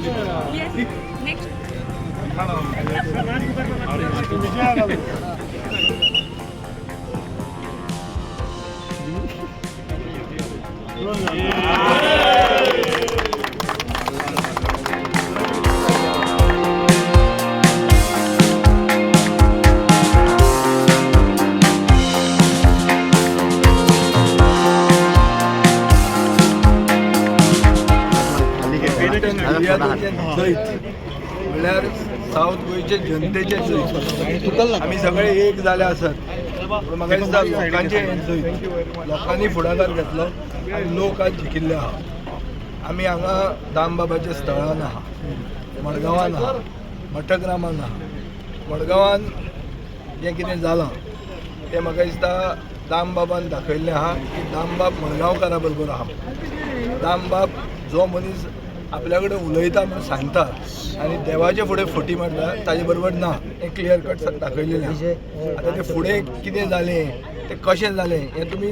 Next. जैत म्हणल्यार south गोंयचे जनतेचे जैत. आमी सगळे एक जाले आसत, पूण म्हाका दिसता लोकांचे जैत, लोकांनी फुडाकार घेतलो आनी लोक आज जिखिल्ले आहा. आमी हांगा दामबाबाच्या स्थळान आहा, मडगांवान आहा, मठग्रामान आहा. मडगांवान जें कितें जालां तें म्हाका दिसता दामबाबान दाखयल्लें आहा की दामबाब मडगांवकारा बरोबर आहा. दामबाब जो मनीस आपल्या कडेन उलयता म्हूण सांगता आनी देवाचे फुडें फटी मारता ताजे बरोबर ना, हें क्लियर कट दाखयलेलें आहा. आतां तें फुडें कितें जालें, तें कशें जालें हें तुमी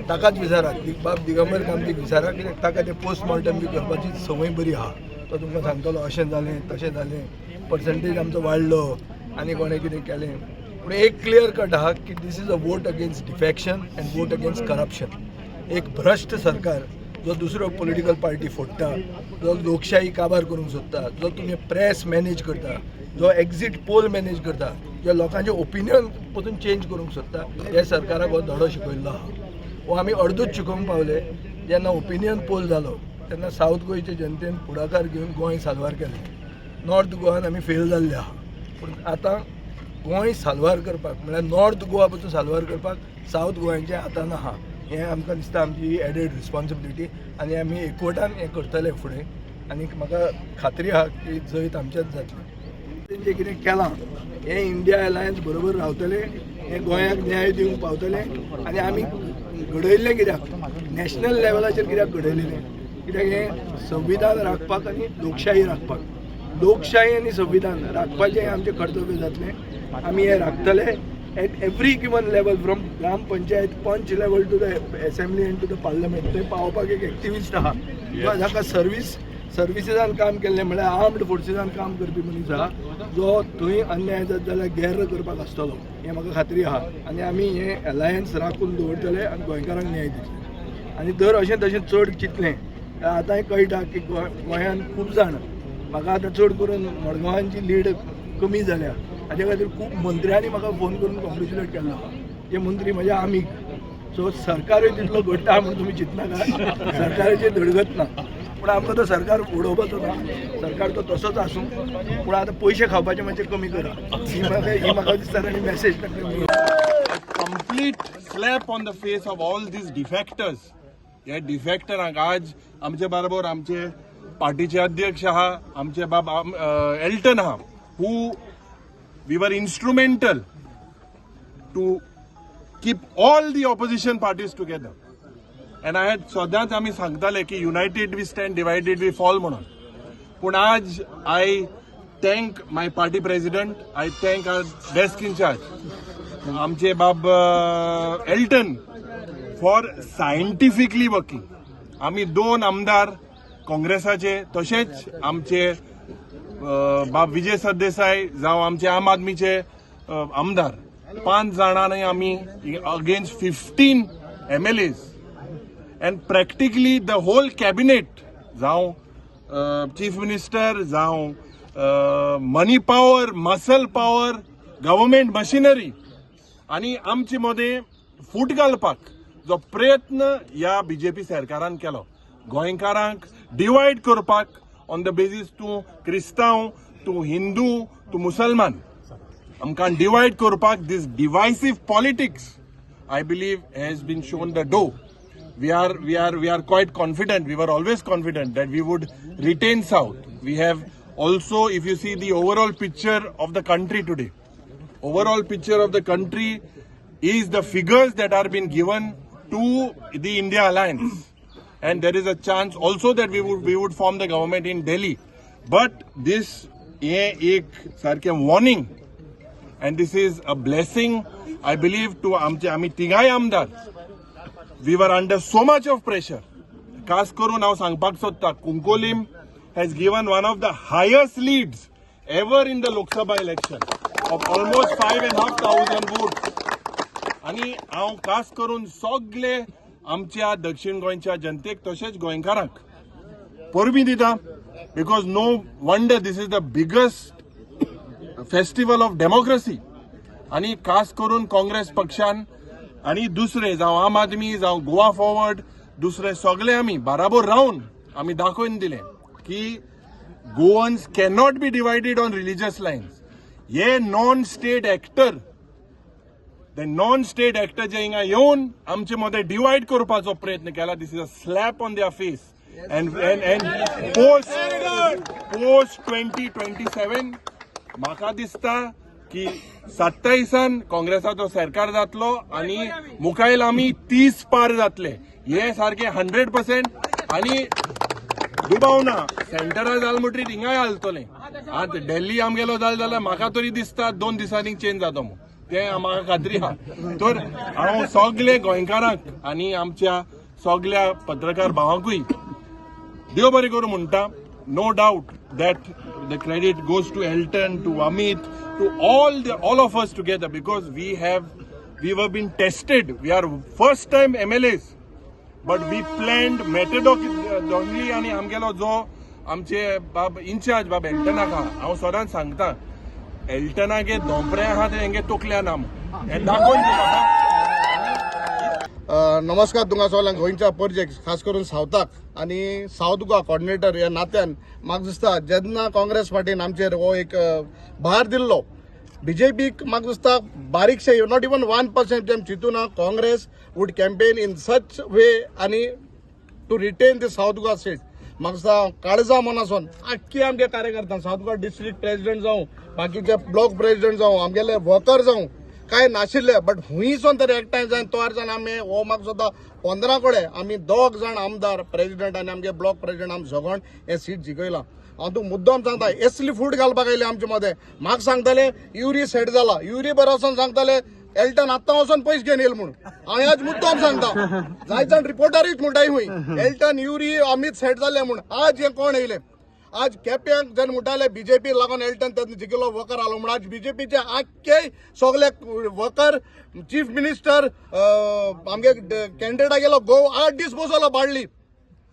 ताकाच विचारात, बाब दिगंबर कामतीक विचारा, कित्याक ताका तें पोस्टमॉर्टम बी करपाची संवय बरी आहा. तो तुमकां सांगतलो अशें जालें तशें जालें, पर्संटेज आमचो वाडलो आनी कोणें कितें केलें. पूण एक क्लियर कट आहा की this is a vote against defection and vote against corruption. एक भ्रश्ट सरकार जो दुसऱ्यो पॉलिटिकल पार्टी फोडटा, जो लोकशाही काबार करूंक सोदता, जो तुमी प्रेस मॅनेज करता, जो एक्झीट पोल मॅनेज करता, जो लोकांचे ओपिनियन पसून चेंज करूंक सोदता, हे सरकाराक हो धडो शिकयल्लो आहा. हो आमी अर्दूच शिकोवंक पावले. जेन्ना ओपिनियन पोल जालो तेन्ना सावथ गोंयचे जनतेन फुडाकार घेवन गोंय साल्वार केलें. नॉर्थ गोवान आमी फेल जाल्ले आहा, पूण आतां गोंय साल्वार करपाक म्हळ्यार नॉर्थ गोवा पसून साल्वार करपाक सावथ गोंयाच्या हातान आहा. हें आमकां दिसता आमची एडेड रिस्पॉन्सिबिलिटी आनी आमी एकवटान हें करतले फुडें आनी म्हाका खात्री आहा की जैत आमचेंच जातलें. तेंचें कितें केलां हें इंडिया अलायन्स बरोबर रावतलें, हें गोंयाक न्याय दिवंक पावतलें. आनी आमी घडयल्लें कित्याक, नॅशनल लेवलाचेर कित्याक घडयलेलें, कित्याक हें संविधान राखपाक आनी लोकशाही राखपाक. लोकशाही आनी संविधान राखपाचें हें आमचें कर्तव्य जातलें. आमी हें राखतले at every given level, from gram panchayat panch level to the assembly and to the parliament. थंय पावोवपाक एक एक्टिविस्ट आहा जाका सर्विसीसान काम केल्लें, म्हळ्यार आर्म्ड फोर्सीसान काम करपी मनीस आहा, जो थंय अन्याय जात जाल्यार गेर्र करपाक आसतलो, हें म्हाका खात्री आहा. आनी आमी हें अलायन्स राखून दवरतले आनी गोंयकारांक न्याय दितले. आनी जर अशें तशें चड चिंतलें जाल्यार आतांय कळटा की गोंयांत खूब जाण, म्हाका आतां चड करून मडगांवांची लीड कमी जाल्या, हाजे खातीर खूब मंत्र्यांनी म्हाका फोन करून कॉंग्रेच्युलेट केल्लो आहा. जे मंत्री म्हज्या आमीग. सो सरकारूय तितलो घडटा म्हूण तुमी चिंतनाका, सरकाराचेर धडगत ना. पूण आमकां तो सरकार उडोवपाचो ना, सरकार तो तसोच आसूं, पूण आतां पयशे खावपाचे मातशे कमी करा, ही म्हाका दिसता आनी मॅसेज तांकां. Complete slap on the face of all these defectors. हे डिफेक्टरांक आज आमचे बरोबर आमचे पार्टीचे अध्यक्ष आहा, आमचे बाब एल्टन आहा, who we were instrumental to keep all the opposition parties together. And I had सदांच आमी सांगताले की united we stand, divided we fall म्हणून. पूण आज I thank my party president, I thank our desk incharge, आमचे बाब एल्टन, फॉर सायंटिफिकली वर्किंग. आमी दोन आमदार काँग्रेसाचे, तशेंच आमचे बाब विजय सरदेसाय जावं आमचे आम आदमीचे आमदार, पांच जाणांनी आमी against 15 MLAs and practically the whole cabinet, जावं चीफ मिनिस्टर, जावं money power, muscle power, government machinery, आनी आमचे मदें फूट घालपाक जो प्रयत्न ह्या बीजेपी सरकारान केलो, गोंयकारांक डिवायड करपाक ऑन the basis तूं क्रिस्तांव, तूं हिंदू, तूं मुसलमान, आमकां डिवायड करपाक, this divisive politics, I believe, has been shown the door. We are quite confident, we were always confident that we would retain South. We have also, if you see the overall picture of the country today, overall picture of the country is the figures that are being given to the India Alliance, and there is a chance also that we would form the government in Delhi. But this हे एक सारकें warning and this is a blessing, I believe, to आमचे आमी तिगाय आमदार. We were under so much of pressure. खास करून हांव सांगपाक सोदता, Cuncolim has given one of the highest leads ever in the Lok Sabha election of almost 5,500 votes. आनी हांव खास करून सगळे आमच्या दक्षिण गोंयच्या जनतेक तशेंच गोंयकारांक परबीं दिता, because no wonder this is the biggest festival of democracy. आनी खास करून काँग्रेस पक्षान आनी दुसरे जावं आम आदमी जावं गोवा फॉरवर्ड दुसरे सगळे आमी बाराबोर रावन आमी दाखोवन दिलें की Goans cannot be divided on religious lines. हे non state actor, the non state actor जे हिंगा येवन आमचे मदें डिवायड करपाचो प्रयत्न केला, this is a slap on their face. And post 2027 म्हाका दिसता की 27 काँग्रेसाचो सरकार जातलो आनी मुखायल आमी 30 पार जातले, हे सारके 100%. आनी दुबाव ना, सेंटरा जाल म्हणटरीत हिंगाय हालतलें. आतां दिल्ली आमगेलो जाल जाल्यार म्हाका तरी दिसता 2 दिसांनी चेंज जाता म्हूण, तें म्हाका खात्री आहा. तर हांव सगळे गोंयकारांक आनी आमच्या सगळ्या पत्रकार भावांकूय देव बरें करूं म्हणटा. No doubt that the credit goes to Elton, to Amit, to all of us together, because we were been tested. We are first time MLAs, but we planned methodically. आनी आमगेलो जो आमचे बाब इन्चार्ज बाब एल्टनाक आहा, हांव सदांच सांगता एल्टनागे दोंपरे आहा ते हेंगे तोकल्या ना हें दाखोवन दिलां. नमस्कार तुमकां सगळ्यांक. गोंयच्या परजेक खास करून सावथाक आनी सावथ गोवा कॉर्डिनेटर ह्या नात्यान म्हाका दिसता जेन्ना काँग्रेस पार्टीन आमचेर हो एक भार दिल्लो बीजेपीक, म्हाका दिसता बारीकशे not even 1% जेम चिंतूना Congress would campaign in such way आनी to retain the South Goa seat. म्हाका दिसता काळजा मनासून आख्खी आमगे कार्यकर्ता, सावथ गोवा डिस्ट्रिक्ट प्रेसिडेंट जावं, बाकीचे ब्लॉक प्रेसिडेंट जावं, आमगेले वर्कर जावं, काय नाशिल्ले बट हुंयसून तरी एकठांय जावन तयार जावन आमी हो म्हाका सुद्दां 15 कडेन आमी 2 जाण आमदार प्रेसिडेंट आनी आमगे ब्लॉक प्रेसिडेंट आमी सगळ्यान हें सीट जिखयलां. हांव तुका मुद्दम सांगता, एसली फूट घालपाक आयले आमचे मदें. म्हाका सांगताले युरी सेट जाला, युरी बरो वचोन सांगताले एल्टन आत्तां वचोन पयशे घेवन येयल म्हूण. हांवें आज मुद्दम सांगता, जाय जाण रिपोर्टरूच म्हणटाय खूंय एल्टन युरी अमीत सेट जाले म्हूण. आज हें कोण येयले? आज केप्यांक जेन्ना म्हणटाले बीजेपी लागून एल्टन तेन्ना जिखलो वर्कर आलो म्हूण, आज बीजेपीचे आख्खे सगळे वर्कर चीफ मिनिस्टर आमगे कॅन्डिडेटा गेलो गोव 8 दीस बसवलो बाळ्ळी,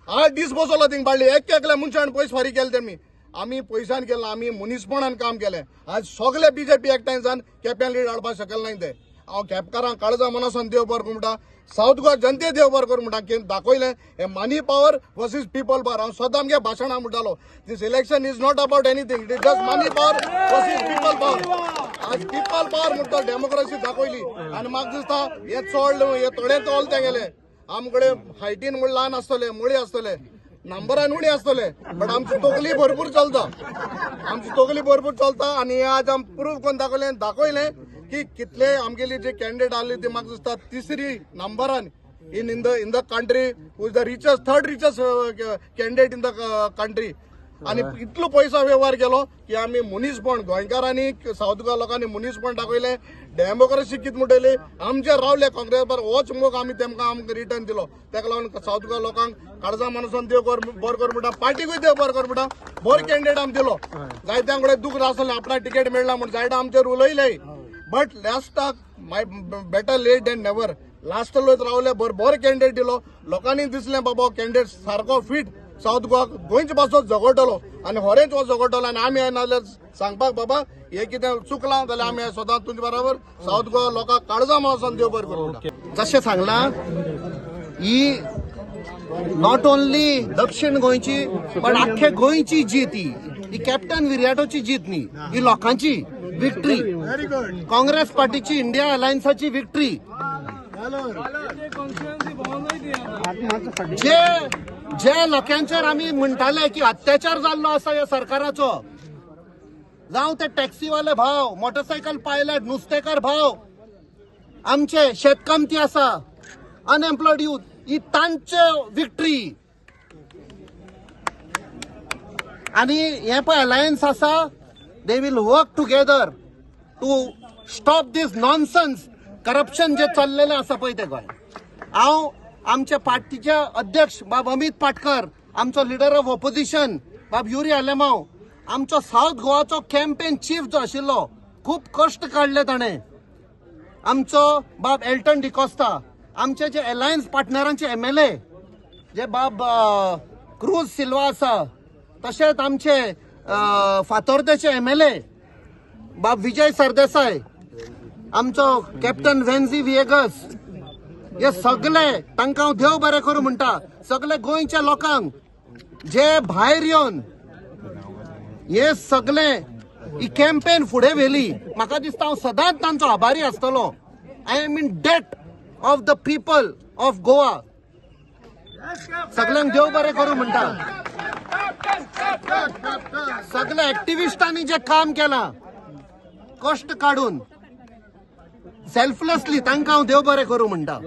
8 दीस बसवलो थिंग बाळ्ळी. एक एकल्या मनशान पयस फारीक केले तेमी. आमी पयशान केलें, आमी मनीसपणान काम केलें. आज सगळे बीजेपी एकठांय जावन केप्यां लीड हाडपाक शकले नाय ते. हांव केपकारांक काळजा मनासून देव बरो करूं म्हणटा, सावथ गोवा जनते देव बरो करूं म्हणटा, की दाखयलें हें money power versus people power. हांव सदां आमगे भाशणां म्हणटालो, this election is not about anything, it is just money power versus people power. आज पीपल पावर म्हणटा डेमोक्रेसी दाखयली. आनी म्हाका दिसता हे चोड हे थोडे चोल तेगेले आमकडे हायटीन म्हूण ल्हान आसतले, मुळी आसतले, नंबरान उणी आसतले, बट आमची तकली भरपूर चलता, आमची तकली भरपूर चलता. आनी हे आज आम प्रूफ करून दाखयलें दाखयलें की कितले आमगेली जे कॅन्डिडेट आहली ती म्हाका दिसता 3री नंबरान in the country, who is the richest, 3rd richest candidate in the country. आनी इतलो पयसो वेव्हार केलो की आमी मनीसपण गोंयकारांनी सावथ गोवा लोकांनी मनीसपण दाखयलें, डेमोक्रेसी कितें म्हणटली आमचेर रावले काँग्रेस बरोबर होच मोग आमी तेमकां आमकां रिटर्न दिलो. तेका लागून सावथ गोवा लोकांक काळजा मनसून देव बरो कर म्हणटा, पार्टीकूय देव बरो कर म्हणटा. बरो कॅन्डिडेट आमी दिलो. जायत्यां कडेन दूख आसलें आपणाक तिकेट मेळना म्हूण, जायते आमचेर उलयले, बट लास्टाक my better late than never. Last रावले, बरो बरो कॅन्डिडेट दिलो. लोकांनी दिसलें बाबा कॅन्डिडेट सारको फिट सावथ गोवा गोंयचे पासून झगडटलो आनी होरेंच हो झगडटलो. आनी आमी नाजाल्यार सांगपाक बाबा हे कितें चुकलां जाल्यार आमी सदां तुमचे बरोबर सावथ गोवा लोकांक काळजा मावसान देव बरें करूं. जशें सांगलां ही not only दक्षिण गोंयची पण आख्खे गोंयची जीत, ही कॅप्टन विरियाटोची जीत न्ही, ही लोकांची विक्ट्री, काँग्रेस पार्टीची इंडिया अलायन्साची विक्ट्री. जे जे लोकांचेर आमी म्हणटाले की अत्याचार जाल्लो आसा ह्या सरकाराचो, जावं ते टॅक्सीवाले भाव, मोटरसायकल पायलट, नुस्तेकार भाव, आमचे शेतकामती आसा, अनएम्प्लॉयड यूथ, ही तांचे विक्ट्री. आनी हे पळय अलायन्स आसा, they will work together to stop this nonsense corruption जे चल्लेलें आसा पळय ते गोंय. हांव आमच्या पार्टीचे अध्यक्ष बाब अमीत पाटकर, आमचो लिडर ऑफ ऑपोजिशन बाब युरी आलेमाव, आमचो सावथ गोवाचो कॅम्पेन चीफ जो आशिल्लो, खूब कश्ट काडले ताणें. आमचो बाब एल्टन डिकोस्ता, आमचे जे अलायन्स पार्टनरांचे MLA जे बाब क्रूज सिल्वा आसा, तशेंच आमचे फातोर्देचे MLA बाब विजय सरदेसाय, आमचो कॅप्टन वेन्झी विएगस, हे सगळे तांकां हांव देव बरें करूं म्हणटा. सगळे गोंयच्या लोकांक जे भायर येवन हे सगळे ही कॅम्पेन फुडें व्हेली, म्हाका दिसता हांव सदांच तांचो आभारी आसतलो. I am in debt of the people of Goa. सगळ्यांक देव बरें करूं म्हणटा. सगळ्या एक्टिविस्टांनी जे काम केलां कश्ट काडून सेल्फलेसली, तांकां हांव देव बरें करूं म्हणटा.